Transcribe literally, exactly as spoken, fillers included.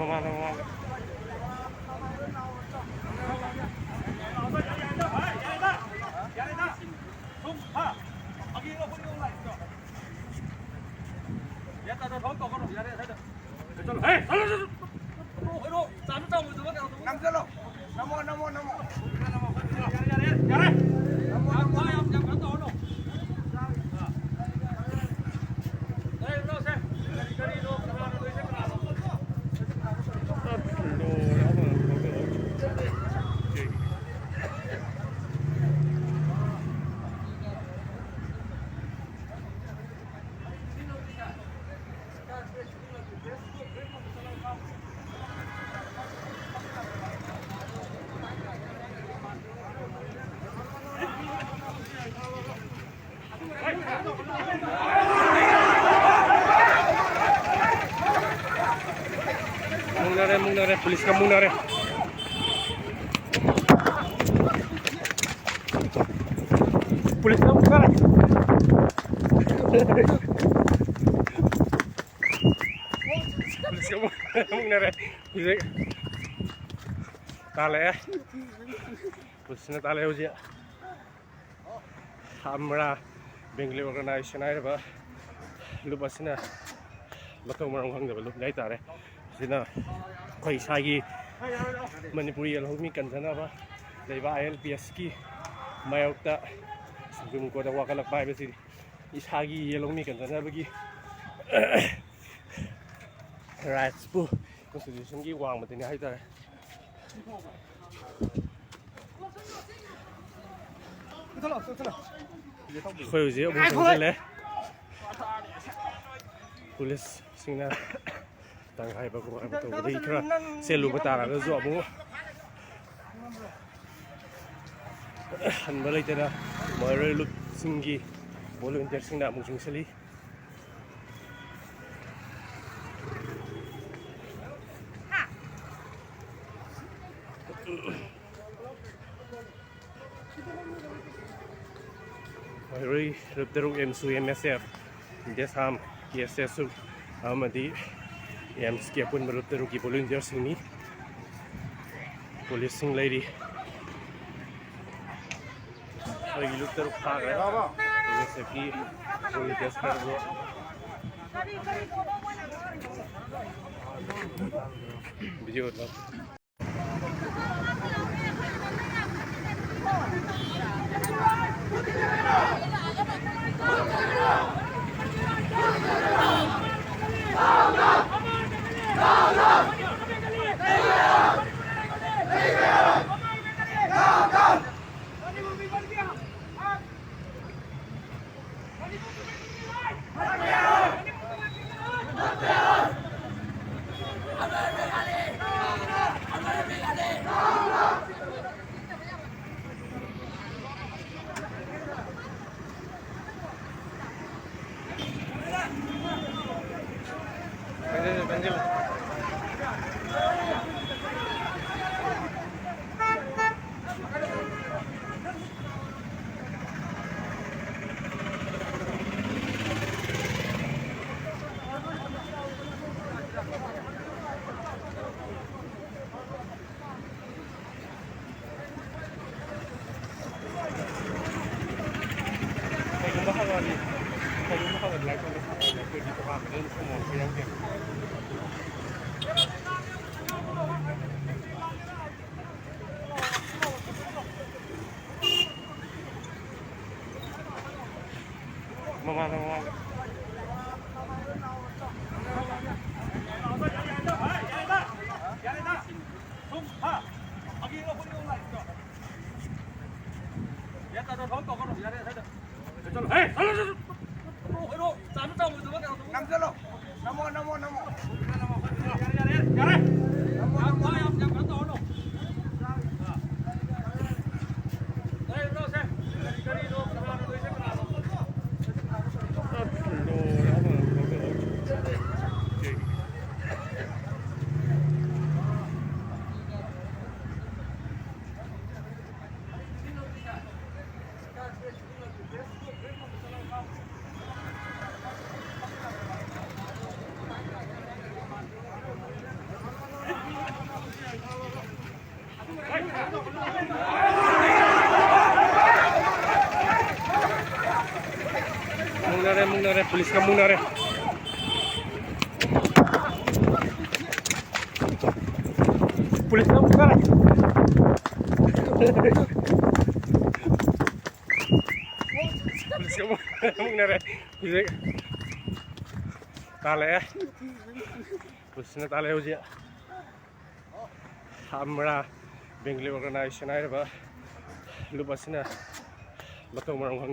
ꯃꯃꯥꯡꯗ, ꯃꯃꯥꯡꯗ꯫ ꯅꯝꯁꯤꯜꯂꯣ꯫ ꯅꯝꯃꯣ, ꯅꯝꯃꯣ, ꯅꯝꯃꯣ꯫ ꯌꯥꯔꯦ, ꯌꯥꯔꯦ, ꯌꯥꯔꯦ꯫ ꯅꯝꯃꯣ, ꯅꯝꯃꯣ, ꯅꯝꯃꯣ꯫ ꯌꯥꯝ, ꯌꯥꯝ ꯀꯩꯅꯣ ꯇꯧꯔꯅꯨ꯫ ꯃꯨꯛꯅꯔꯦ, ꯃꯨꯛꯅꯔꯦ, ꯄꯨꯂꯤꯁꯀ ꯃꯨꯛꯅꯔꯦ꯫ ꯄꯨꯂꯤꯁꯀ ꯃꯨꯛꯅꯔꯦ꯫ ꯄꯨꯂꯤꯁꯀ ꯃꯨꯛꯅꯔꯦ꯫ ꯍꯧꯖꯤꯛ ꯇꯥꯜꯂꯛꯑꯦ꯫ ꯄꯨꯂꯤꯁꯅ ꯇꯥꯜꯂꯛꯑꯦ ꯍꯧꯖꯤꯛ꯫ ꯑꯃꯔꯥ ꯕꯦꯡꯒꯂꯤ ꯑꯣꯔꯒꯅꯥꯏꯖꯦꯁꯟ ꯍꯥꯏꯔꯤꯕ ꯂꯨꯞ ꯑꯁꯤꯅ ꯃꯊꯣꯡ ꯃꯔꯝ ꯈꯪꯗꯕ ꯂꯨꯞꯅꯤ ꯍꯥꯏꯇꯥꯔꯦ꯫ ꯁꯤꯅ ꯑꯩꯈꯣꯏ ꯏꯁꯥꯒꯤ ꯃꯅꯤꯄꯨꯔꯤ ꯌꯦꯜꯍꯧꯃꯤ ꯀꯟꯖꯅꯕ ꯂꯩꯕ ꯑꯥꯏ ꯑꯦꯜ ꯄꯤ ꯑꯦꯁꯀꯤ ꯃꯥꯌꯣꯛꯇ ꯁꯨꯄ꯭ꯔꯤꯝ ꯀꯣꯔꯠꯇ ꯋꯥꯀꯠꯂꯛꯄ ꯍꯥꯏꯕꯁꯤꯅꯤ꯫ ꯏꯁꯥꯒꯤ ꯌꯦꯜꯍꯧꯃꯤ ꯀꯟꯖꯅꯕꯒꯤ ꯔꯥꯏꯠꯁꯄꯨ ꯀꯣꯟꯁꯇꯤꯇ꯭ꯌꯨꯁꯟꯒꯤ ꯋꯥꯡꯃꯗꯅꯤ ꯍꯥꯏꯇꯥꯔꯦ꯫ ꯑꯩꯈꯣꯏ ꯍꯧꯖꯤꯛ ꯑꯃꯨꯛ ꯆꯪꯁꯤꯜꯂꯦ꯫ ꯄꯨꯂꯤꯁꯁꯤꯡꯅ ꯇꯪꯈꯥꯏ ꯄꯥꯛꯄ ꯍꯥꯏꯕ ꯇꯧꯕꯗꯒꯤ ꯈꯔ ꯆꯦꯜꯂꯨꯕ ꯇꯥꯔꯒꯁꯨ ꯑꯃꯨꯛ ꯍꯟꯕ ꯂꯩꯇꯅ ꯃꯍꯩꯔꯣꯏ ꯂꯨꯞꯁꯤꯡꯒꯤ ꯚꯣꯂꯨꯟꯇꯤꯌꯔꯁꯤꯡꯅ ꯑꯃꯨꯛ ꯆꯪꯁꯤꯜꯂꯤ꯫ ꯃꯍꯩꯔꯣꯏ ꯂꯨꯞ ꯇꯔꯨꯛ ꯑꯦꯝꯁꯨ, ꯑꯦꯝ ꯑꯦꯁ ꯑꯦꯐ, ꯗꯦꯁꯥꯝ, ꯀꯦ ꯑꯦꯁ ꯑꯦꯁ ꯑꯃꯗꯤ ꯑꯦꯝꯁꯀꯤ ꯑꯄꯨꯟꯕ ꯂꯨꯞ ꯇꯔꯨꯛꯀꯤ ꯚꯣꯂꯨꯟꯇꯤꯌꯔꯁꯤꯡꯅꯤ꯫ ꯄꯨꯂꯤꯁꯁꯤꯡ ꯂꯩꯔꯤ꯫ ꯑꯩꯈꯣꯏꯒꯤ ꯂꯨꯞ ꯇꯔꯨꯛ ꯐꯥꯈ꯭ꯔꯦ꯫ ꯑꯦꯝ ꯑꯦꯁ ꯑꯦꯐꯀꯤ ꯚꯣꯂꯨꯟꯇꯤꯌꯔꯁ ꯈꯔꯗꯣ ꯚꯤꯗꯤꯑꯣ ꯇꯧ꯫ ꯀꯩꯒꯨꯝꯕ ꯍꯪꯉꯗꯤ, ꯀꯩꯒꯨꯝꯕ ꯍꯪꯉꯗꯤ ꯂꯥꯏꯔꯤꯛ ꯇꯝꯕ ꯁꯥꯇ꯭ꯔꯅꯦ, ꯑꯩꯈꯣꯏꯗꯤ ꯇꯣꯉꯥꯟꯕꯅꯦ, ꯑꯗꯨꯝ ꯈꯨꯝꯃꯣ, ꯑꯩꯈꯣꯏ ꯌꯥꯎꯗꯦ꯫ ꯃꯃꯥꯡꯗ, ꯃꯃꯥꯡꯗ꯫ ꯅꯝꯁꯤꯜꯂꯣ꯫ ꯅꯝꯃꯣ, ꯅꯝꯃꯣ, ꯅꯝꯃꯣ꯫ ꯌꯥꯔꯦ, ꯌꯥꯔꯦ, ꯌꯥꯔꯦ, ꯌꯥꯔꯦ꯫ ꯅꯝꯃꯣ, ꯅꯝꯃꯣ, ꯅꯝꯃꯣ꯫ ꯄꯨꯂꯤꯁꯀ ꯃꯨꯛꯅꯔꯦ꯫ ꯄꯨꯂꯤꯁꯀ ꯃꯨꯛꯅꯔꯦ꯫ ꯄꯨꯂꯤꯁꯀ ꯃꯨꯛ-, ꯃꯨꯛꯅꯔꯦ꯫ ꯍꯧꯖꯤꯛ ꯇꯥꯜꯂꯛꯑꯦ꯫ ꯄꯨꯂꯤꯁꯅ ꯇꯥꯜꯂꯛꯑꯦ ꯍꯧꯖꯤꯛ꯫ ꯑꯃꯔꯥ ꯕꯦꯡꯒꯂꯤ ꯑꯣꯔꯒꯅꯥꯏꯖꯦꯁꯟ ꯍꯥꯏꯔꯤꯕ ꯂꯨꯞ ꯑꯁꯤꯅ ꯃꯇꯧ ꯃꯔꯝ ꯈꯪꯗꯅ